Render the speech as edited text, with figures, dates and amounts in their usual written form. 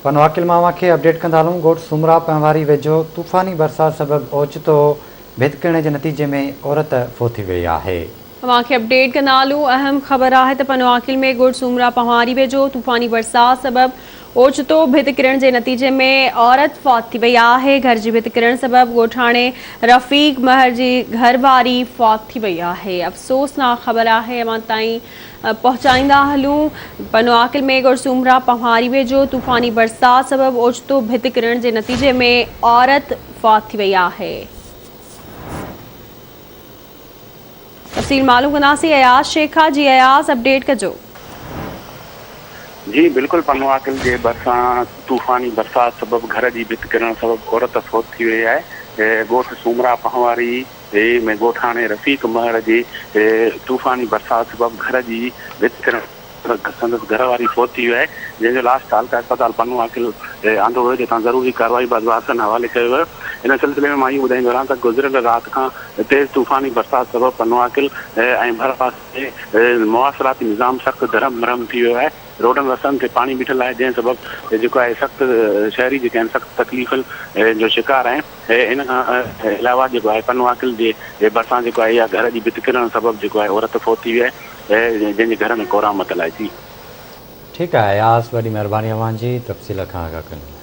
پنوعاقل مان اوهان کي اپڊيٽ ڪندا هلون ڳوٺ سومرا پنهواري ويجهو طوفاني برسات سبب اوچتو ڀت ڪرڻ جي نتيجي ۾ عورت فوت ٿي وئي آهي. اوهان کي اپڊيٽ ڪندا هلون اهم خبر آهي ته پنوعاقل ۾ ڳوٺ سومرا پنهواري ويجهو طوفاني برسات سبب اوچتو ڀت ڪرڻ جي نتيجي ۾ عورت فوت ٿي وئي آهي گهر جي ڀت ڪرڻ سبب ڳوٺاڻي رفيق مهر جي گهر واري فوت ٿي وئي آهي افسوسناڪ خبر آهي اوهان تائين پهچائيندا هلون. پنوعاقل ۾ ڳوٺ سومرا پنهواري ويجهو طوفاني برسات سبب اوچتو ڀت ڪرڻ جي نتيجي ۾ عورت فوت ٿي وئي آهي. تفصيل معلوم ڪنداسين اياز شيخ کان جي اياز اپڊيٽ ڪجو. جي بلڪل پنوعاقل جي ڀرسان طوفاني برسات سبب گهر جي ڀت ڪرڻ سبب عورت فوت ٿي وئي آهي ڳوٺ سومرا پنهواري ۾ ڳوٺاڻي رفيق مهر جي طوفاني برسات سبب گهر جي ڀت ڪرڻ سبب سندس گهر واري فوت ٿي وئي آهي، جنهن جو لاش تعلقه اسپتال پنوعاقل آندو ويو، جتان ضروري ڪارروائي بعد وارثن حوالي ڪيو ويو. ان سلسلي ۾ مان اهو ٻڌائيندو رهان ته گذريل رات کان تيز طوفاني برسات سبب پنوعاقل ۽ ڀرپاسي مواصلاتي نظام سخت درهم برهم ٿي ويو آهي، روڊن رستن تي پاڻي بيٺل آهي، جنهن سبب جيڪو آهي سخت شهري جيڪي آهن سخت تڪليفن جو شڪار آهن. ان کان علاوه جيڪو آهي پنوعاقل جي ڀرسان جيڪو آهي اها گهر جي ڀت ڪرڻ سبب جيڪو آهي عورت فوت ٿي وئي آهي جنهن جي گهر ۾ ڪهرام متل آهي جي. ٺيڪ آهي اياز وڏي مهرباني اوهان جي تفصيل کان آگاهه ڪرڻ لاء.